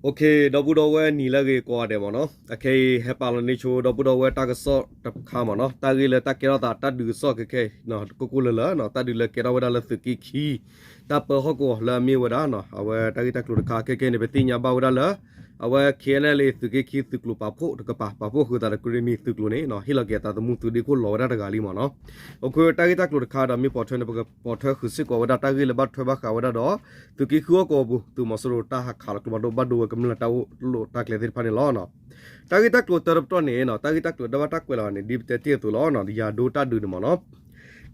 ဒီပုၢ်ဒီဝဲၢ်နံၤလၢအဂ့ၤကိးဂၤဒဲးမ့ၢ်နီၤ, အခဲအံၤဟဲပာ်လီၤန့ၢ်ဆိဒီပုၢ်ဒီဝဲၢ်တၢ်ကစီၣ်တခါမ့ၢ်နီၤ, တၢ်ဂ့ၢ်လၢတၢ်ကဲထီၣ်သးတၢ်ဒုးကစီၣ်ခဲခဲအံၤ ကိၢ်ကိၢ်လၢၤလၢၤ, တၢ်ဒုးလၢကဲထီၣ်ဝဲဒၣ်လၢသုးက့ခံ တၢ်ပၢဟီၣ်ကဝီၤလၢအမ့ၢ်ဝဲဒၣ် အဝဲတၢ်ဂ့ၢ်တၢ်ကျိၤတခါခဲခဲအံၤန့ၣ် ပသ့ၣ်ညါဘၣ်ဝဲဒၣ်လၢ အဝဲ KNLA သုးက့ခံသုးကျိၤပာ်ဖှိၣ်တကပၤ ပာ်ဖှိၣ်ဃုာ်သးဒီးကရ့ၣ်နံၤသုးကျိၤန့ၣ် ဟ့ၣ်လီၤက့ၤအသးသမူသုးဒ့ခိၣ်လီၤဝဲဒၣ်တဂၤလံမ့ၢ်နီၤ. အဃိတၢ်ဂ့ၢ်တၢ်ကျိၤတခါဒီးမ့ၢ်ပိာ်ထွဲန့ၣ် ပကပိာ်ထွဲဃုာ်စ့ၢ်ကီးဝဲဒၣ်တၢ်ဂ့ၢ်လၢဘၣ်ထွဲဘၣ်ဃးဝဲဒၣ်ဒီး သုးက့ခံဟီၣ်ကဝီၤပူၤ သုးမီၤစိရိၤတၢ်ဟးခးလီၤကျိဖးဒိၣ်ဘၣ်ဒိဝဲကမျၢၢ်တၢ်အိၣ်လိာ်တၢ်ကျဲသ့ၣ်တဖၣ်န့ၣ်လီၤ. တၢ်ဂ့ၢ်တၢ်ကျိၤတၢတပတီၢ်န့ၣ် တၢ်ဂ့ၢ်တၢ်ကျိၤတၢ်ဘၣ်တၢ်ကွဲးလီၤန့ၣ် ဒ်ပတဲတ့ၢ်အသိးလီၤ, ယၤဒိတၢ်ဒုးန့ၣ်မ့ၢ်နီၤ,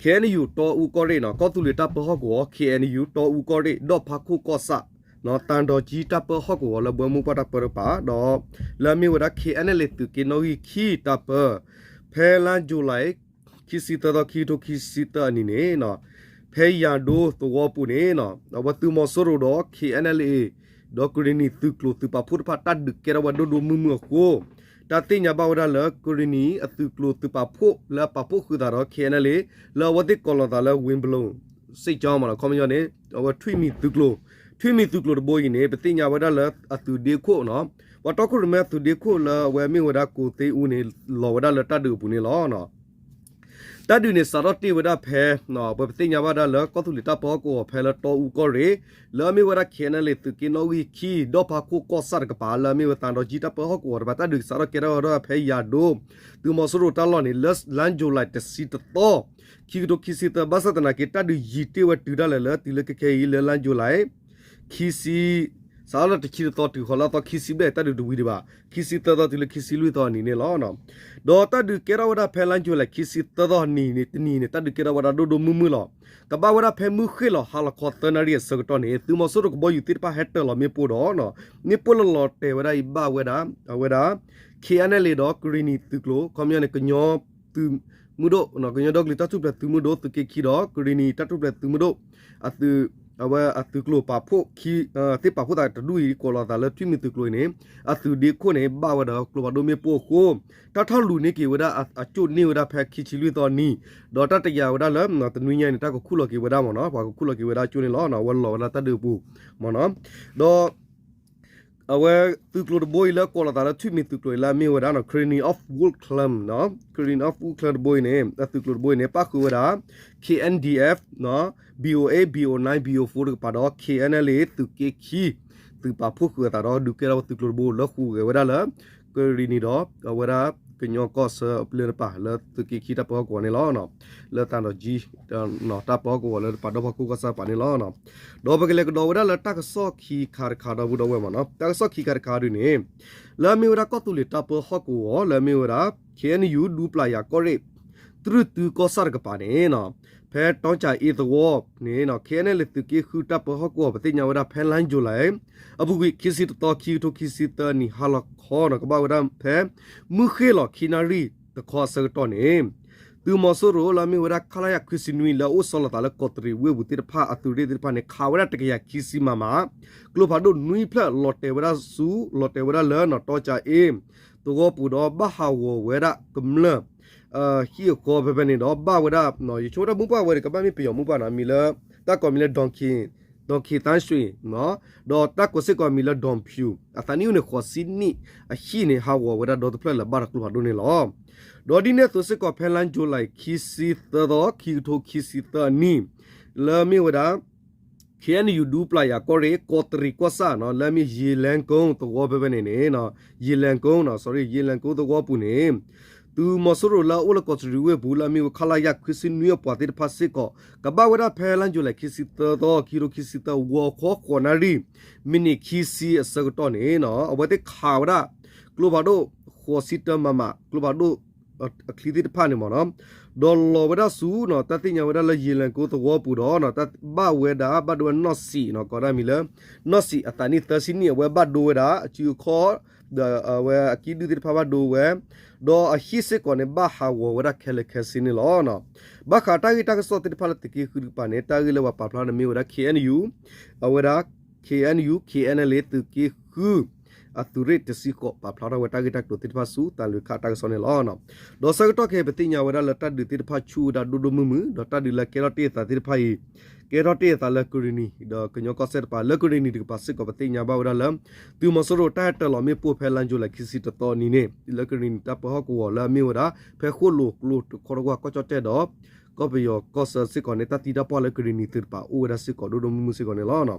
KNU တီအူကီၢ်ရ့ၣ်နီၤ, ကီၢ်သူလ့ၤတၢ်ပၢဟီၣ်ကဝီၤ KNU တီအူကီၢ်ရ့ၣ် ဒီၣ်ဖးခိၣ်ကီၢ်ဆၣ် သံတောင်ကြီးတၢ်ပၢဟီၣ်ကဝီၤလၢဘွဲမုၢ်ပှၢ်တၢ်ပၢတကပၤ ဒီးလၢအမ့ၢ်ဝဲဒၣ် KNLA သုးက့နီၣ်ဂံၢ်ခံတၢ်ပၢ ဖဲလါယူၤလံ ခံဆံသၢသီ ခံကထိခံဆံသၢအနံၤန့ၣ် ဖဲယၤဒိသဝီပူၤန့ၣ် အဝဲသုးမီၤစိရိၤဒီး KNLA ဒီးကရ့ၣ်နံၤသုးကျိၤသုးပာ်ဖှိၣ်တဖၣ်တၢ်ဒုးကဲထီၣ်ဝဲဒိၣ်ဒိၣ်မုၢ်မုၢ်အဃိ တၢ်သ့ၣ်ညါဘၣ်ဝဲဒၣ်လၢကရ့ၣ်နံၤအသုးကျိၤသုးပာ်ဖှိၣ်လၢအပာ်ဖှိၣ်ဃုာ်သးဒီး KNLA လၢအဝဲသ့ၣ်ကိးလီၤသးလၢ ဝ့ၢ်ဘလိၣ် စ့ၣ်ကၠီမ့ၢ်နီၤ, ခီပညီန့ၣ် အဝဲထွံၣ်မံၤသုးကျိၤ, ထွံၣ်မံၤသုးကျိၤတဘိအံၤန့ၣ် ပသ့ၣ်ညါဝဲဒၣ်လၢအသုးဒ့ခိၣ်နီၤ, ပှၤတီခိၣ်ရိၣ်မဲအသုးဒ့ခိၣ်လၢအဝဲမ့ၢ်ဝဲဒၣ်ကိးသ့အူန့ၣ် လီၤဝဲဒၣ်လၢတၢ်ဒုးအပူၤန့ၣ်လီၤ. တၢ်ဒုးန့ၣ်စးထီၣ်တ့ၢ်ဝဲဒၣ်ဖဲ ပပသ့ၣ်ညါဘၣ်ဒၣ်လၢကီၢ်သူလ့ၤတၢ်ပၢဟီၣ်ကဝီၤဖဲလၢတီအူကီၢ်ရ့ၣ် လၢအမ့ၢ်ဝဲဒၣ် KNLA သုးက့နီၣ်ဂံၢ်ခံ ဒီၣ်ဖးခိၣ်ကီၢ်ဆၣ်တကပၤ လၢအမ့ၢ်ဝဲသံတောင်ကြီးတၢ်ပၢဟီၣ်ကဝီၤတကပၤ တၢ်ဒုးစးထီၣ်ကဲထီၣ်ဝဲဒၣ်ဖဲယၤဒိ သုးမီၤစိရိၤတၢ်လီၢ်န့ၣ် လၢလါယူၤလံတဆံတသီ ခံကထိခံဆံသၢ ဘၣ်ဆၣ်သနာ်က့ တၢ်ဒုးယံၤတ့ၢ်ဝဲတုၤဒၣ်လဲာ်လၢတုၤလၢခဲခဲအံၤ လၢလါယူၤလံ ခံဆံ စးထီၣ်လၢတဆံတသီတုၤဃီၤလၢအသီခံဆံဘျဲၣ် တၢ်ဒုးတဝံၤဒံးဘၣ် ခံဆံသၢသီတုၤလၢခံဆံလွံၢ်သီအနံၤန့ၣ်လီၤ. ဒီးတၢ်ဒုးကဲထီၣ်ဝဲဒၣ်ဖဲလါယူၤလံခံဆံသၢသီနံၤန့ၣ် တနံၤန့ၣ် တၢ်ဒုးကဲထီၣ်ဝဲဒၣ်ဒိၣ်ဒိၣ်မုၢ်မုၢ်လီၤ. ကဘၣ်ဝဲဒၣ်ဖဲမုၢ်ဃ့ၢ်လီၤဟါလီၤခီသၢနၣ်ရံၣ်အဆၢကတီၢ်န့ၣ် သုးမီၤစိရိၤကဘီယူၤသ့ၣ်တဖၣ်ဟဲတၢၤလီၤမ့ၣ်ပိၢ်ဒီး မ့ၣ်ပိၢ်လၢလီၤတဲာ်ဝဲဒၣ်အံၤဘၣ်ဝဲဒၣ် အဝဲဒၣ် KNLA ဒီးကရ့ၣ်နံၤသုးကျိၤ ခီပညီန့ၣ် ကညီသုးမုၢ်ဒိၣ် ကညီဒီကလုာ်တၢ်ထူၣ်ဖျဲးသုးမုၢ်ဒိၣ် သုးက့ခံဒီး ကရ့ၣ်နံၤတၢ်ထူၣ်ဖျဲးသုးမုၢ်ဒိၣ် အသုး အဝဲအသုးကျိၤပာ်ဖှိၣ် သ့ၣ်ပာ်ဖှိၣ်သးတဒူၣ်အံၤ ကိးလီၤသးလၢထွံၣ်မံၤသုးကျိၤအံၤန့ၣ် အသုးဒ့ခိၣ်န့ၣ် ဘၣ်ဝဲဒီးကျိဖးဒိၣ်မ့ၣ်ပိၢ်အဃိ တၢ်ထီၣ်လူၤန့ၢ်က့ၤဝဲဒၣ်အကၠိၣ်န့ၢ်ဝဲဒၣ်ဖဲခံဆံလွံၢ်သီနံၤ ဒီးတၢ်တယာ်ဝဲဒၣ်လၢ တနွံညါအံၤန့ၣ် တၢ်ကခူၣ်လီၤက့ၤဝဲဒၣ်မ့ၢ်နီၤ ပှၤကခူၣ်လီၤက့ၤဝဲဒၣ်အကၠိၣ်န့ၣ်လီၤ အဝဲလီၤဝဲဒၣ်တၢ်ဒုးအပူၤမ့ၢ်နီၤ ဒီး အဝဲသုးကျိၤတဘိအံၤလၢကိးလီၤသးလၢထွံၣ်မံၤသုးကျိၤအံၤလၢအမ့ၢ်ဝဲဒၣ် Karenni of Wuklam, Karenni of Wuklam တဘိအံၤန့ၣ် အသုးကျိၤတဘိအံၤန့ၣ် ပၣ်ဃုာ်ဝဲဒၣ် K N D F, B O A, B O nine, B O four တကပၤဒီး K N L A သုးက့ခံ သုးပာ်ဖှိၣ်ဃုာ်အသးဒီး ဒုးကဲထီၣ်ဝဲသုးကျိၤတဘိလၢဃုာ်ဂဲၤဝဲဒၣ်လၢ ကရ့ၣ်နံၤဒီး အဝဲဒၣ်ကညီကီၢ်ဆၢအပျဲၢ်တပၤ လၢသုးက့ခံတၢ်ပၢဟီၣ်ကဝီၤန့ၣ်လီၤ. လၢသံတောင်ကြီး တၢ်ပၢဟီၣ်ကဝီၤလၢတပၤဒီဖီခိၣ်ကီၢ်ဆၣ်တပၤန့ၣ်လီၤ. ဒီးပကလဲၤကဒီးဝဲဒၣ်လၢတၢ်ကစီၣ်ခံခါတခါဒီပုၢ်ဒီဝဲၢ်မ့ၢ်နီၤ တၢ်ကစီၣ်ခံခါတခါဒုးန့ၣ် လၢအမ့ၢ်ဝဲဒၣ်ကီၢ်သူလ့ၤတၢ်ပၢဟီၣ်ကဝီၤ လၢအမ့ၢ်ဝဲဒၣ် K N U ဒူပျၢ်ယၤကီၢ်ရ့ၣ် တြုၢ်တုကီၢ်ဆၣ်တကပၤန့ၣ် ဖဲတီကၠၤအ့သဝီန့ၣ် K N L A သုးက့ဃုတၢ်ပၢဟီၣ်ကဝီၤ ပသ့ၣ်ညါဝဲဒၣ်ဖဲလါယူၤလံ အပူၤကွံာ်ခံဆံတသီ ခံကထိခံဆံသၢနံၣ် ဟါလီၤခီန့ၣ် ကဘၣ်ဝဲဒၣ်ဖဲ မုၢ်ဃ့ၢ်လီၤခံနၣ်ရံၣ်တခီအဆၢကတီၢ်န့ၣ် သုးမီၤစိရိၤလၢအမ့ၢ်ဝဲဒၣ် ခလရ ခွံဆံနွံ လၢအအိၣ်ဆီလီၤသးလၢကီးတရံးဝ့ၢ်ပူၤသ့ၣ်တဖၣ် အသုးရ့ၣ်သ့ၣ်တဖၣ်န့ၣ် ခးဝဲဒၣ်တကယၤခံဆံ မမ ကျိဖးဒိၣ်နွံဖျၢၣ်လီၤတဲာ်ဝဲဒၣ်ဆူ လီၤတဲာ်ဝဲဒၣ်လၢတီကၠၤအ့သဝီပူၤဒီး ဘၣ်ဟးဂီၤဝဲဒၣ်ကမျၢၢ် ဟံၣ်အဃီဖဲဖဲန့ၣ်ဒီး ဘၣ်ဝဲဒၣ် ယဆိကမိၣ်တၢ်မုၢ်ပှၢ်ဝဲန့ၣ် ကဘၣ်မ့ၢ်ပယီၤမုၢ်ပှၢ်နီၤ မံၤလၢ တၢ်ကိးမံၤလၢ Don K, Don K Thang Sui ဒီးတၢ်ကိးစ့ၢ်ကီးမံၤလၢ Don Pyu အသးနံၣ်အိၣ်န့ၣ် ဃိးဆံနံၣ်အဟံၣ်န့ၣ် ဟးဂီၤဝဲဒၣ်ဒီတဖျၢၣ်လၢဘၣ်ဒီးကျိဖးဒိၣ်န့ၣ်လီၤ. ဒီးဒ်န့ၣ်အသိးစ့ၢ်ကီး ဖဲလါယူၤလံ ခံဆံသၢသီ ခံကထိခံဆံသၢအနံၣ် လၢအမ့ၢ်ဝဲဒၣ် K N U ဒူပျၢ်ယၤကီၢ်ရ့ၣ် ကီးတရံးကီၢ်ဆၣ်နီၤ လၢအမ့ၢ် ယ့လၢကီသဝီဖဲဖဲန့ၣ်န့ၣ် ယ့လၢကီနီၤ sorry ယ့လၢကီသဝီပူၤန့ၣ် သုးမီၤစိရိၤလၢအအိၣ်လၢကီးတရံးဝ့ၢ်ပူၤ လၢအမ့ၢ်ဝဲ ခလရ ခွံဆံနွံ အပှၤသ့ၣ်တဖၣ်စ့ၢ်ကီး ကဘၣ်ဝဲဒၣ်ဖဲလါယူၤလံ ခံဆံသၢသီ ခံကထိခံဆံသၢ ဂီၤခီဃိးနၣ်ရံၣ် မံးနံးခံဆံအဆၢကတီၢ်န့ၣ် အဝဲသ့ၣ်ခးဝဲဒၣ် ကျိဖးဒိၣ် ဃိးဆံတၢ မမ ကျိဖးဒိၣ် အချံသ့ၣ်တဖၣ်န့ၣ်မ့ၢ်နီၤ ဒီးလီၤဝဲဒၣ်ဆူ တၢ်သ့ၣ်ညါဝဲဒၣ်လၢ ယ့လၢကီသဝီပူၤဒီး ဘၣ်ဝဲဒၣ် ဘၣ်ဒိဝဲနီၢ်စံးနီၤ ကိးဒၣ်မံၤလၢ နီၢ်စံးအသးနံၣ်သၢဆံနံၣ် အဝဲဘၣ်ဒိဝဲဒၣ် အစုအခီၣ် ဒီးအဝဲအကံၣ်ဒုၣ်သ့ၣ်တဖၣ်ဘၣ်ဒိဝဲ ဒီးအဟံၣ်စ့ၢ်ကီးန့ၣ် ဘၣ်ဟးဂီၤဝဲဒၣ်ခဲလၢာ်ခဲဆ့န့ၣ်လီၤ. ဘၣ်ဃးတၢ်ဂ့ၢ်တၢ်ကစီၣ်သ့ၣ်တဖၣ်လၢသုးက့ဃုတကပၤန့ၣ် တၢ်ဂ့ၢ်လၢပှၤပာ်ဖျါန့ၣ်မ့ၢ်ဝဲဒၣ် K N U အဝဲဒၣ် K N U K N L A သုးက့ဃု အသုးရ့ၣ်တဆံဃိး ပာ်ဖျါထီၣ်ဝဲတၢ်ဂ့ၢ်တၢ်ကျိၤသ့ၣ်တဖၣ်ဆူသးလွံၢ်ခါတၢ်ကစီၣ်န့ၣ်လီၤ. ဒီးဆၢကတီၢ်ခဲအံၤ ပသ့ၣ်ညါဝဲဒၣ်လၢတၢ်ဒုးသ့ၣ်တဖၣ်ဆူၣ်ဝဲဒၣ်ဒိၣ်ဒိၣ်မုၢ်မုၢ် ဒီးတၢ်ဒုးလၢကဲထီၣ်တ့ၢ်အသးသ့ၣ်တဖၣ်အံၤ ကဲထီၣ်တ့ၢ်အသးလၢကရ့ၣ်နံၤ ဒီးကညီကီၢ်စဲၣ်တပၤ လၢကရ့ၣ်နံၤတကပၤစ့ၢ်ကီး ပသ့ၣ်ညါဘၣ်ဝဲဒၣ်လၢ သုးမီၤစိရိၤတၢ်ဟဲတၢၤလီၤမ့ၣ်ပိၢ်ဖဲလါယူၤလံ ခံဆံတသီနံၤန့ၣ် လၢကရ့ၣ်နံၤတၢ်ပၢဟီၣ်ကဝီၤလၢအမ့ၢ်ဝဲဒၣ် ဖဲဃိၣ်လိာ်ကျိတခီတကွၢ် ကီၢ်ကၠီၣ်တဲၣ်ဒီး ကီၢ်ပယီၤကီၢ်ဆၢစ့ၢ်ကီးန့ၣ် တၢ်သံတၢ်ပှၢ်လၢကရ့ၣ်နံၤသုးတပၤ အိၣ်ဝဲဒၣ်စ့ၢ်ကီးဒိၣ်ဒိၣ်မုၢ်မုၢ်စ့ၢ်ကီးန့ၣ်လီၤ.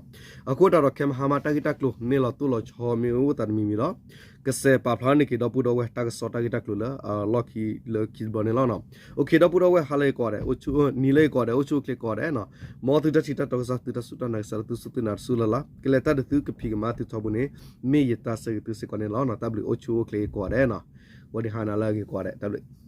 အဃိသတးဒီး ခဲမဟါမး တၢ်ဂ့ၢ်တၢ်ကျိၤ မ့ၢ်လီၤတိၢ်လီၤဆီမ့ၢ်အိၣ်သးတမံၤမံၤဒီး ကစဲးပာ်ဖျါန့ၢ်က့ၤဒီပုၢ်ဒီဝဲၢ်တၢ်ကစီၣ်တၢ်ဂ့ၢ်တၢ်ကျိၤလၢအလီၢ်ခံလၢခံတဘျီန့ၣ်လီၤ. အိၣ်ခ့ ဒီပုၢ်ဒီဝဲၢ် ဟါလၢအဂ့ၤကိးဂၤဒဲး, နံၤလၢအဂ့ၤကိးဂၤဒဲး, အိၣ်ဆူၣ်အိၣ်ချ့ကိးဂၤဒဲးနီၤ. မ်သုတၢ်ထံၣ်တၢ်တီကစၢ် သုတၢ်စူၢ်တၢ်နာ်ကစၢ်လၢသုစူၢ်သုနာ်တစူၢ်လၢ်လၢ် ကလဲၤတၢ်ဒုးသုကဖံးကမၤသုထီဘိန့ၣ် မ့ၢ်ယတၢ်ဆၢဂ့ၤသုစ့ၢ်ကီးန့ၣ်လီၤ. တၢ်ဘျုး အိၣ်ဆူၣ်အိၣ်ချ့ကိးဂၤဒဲးနီၤ. ဝဲဒၣ်ဟါနၤလၢအဂ့ၤကိးဂၤဒဲး တၢ်ဘျုး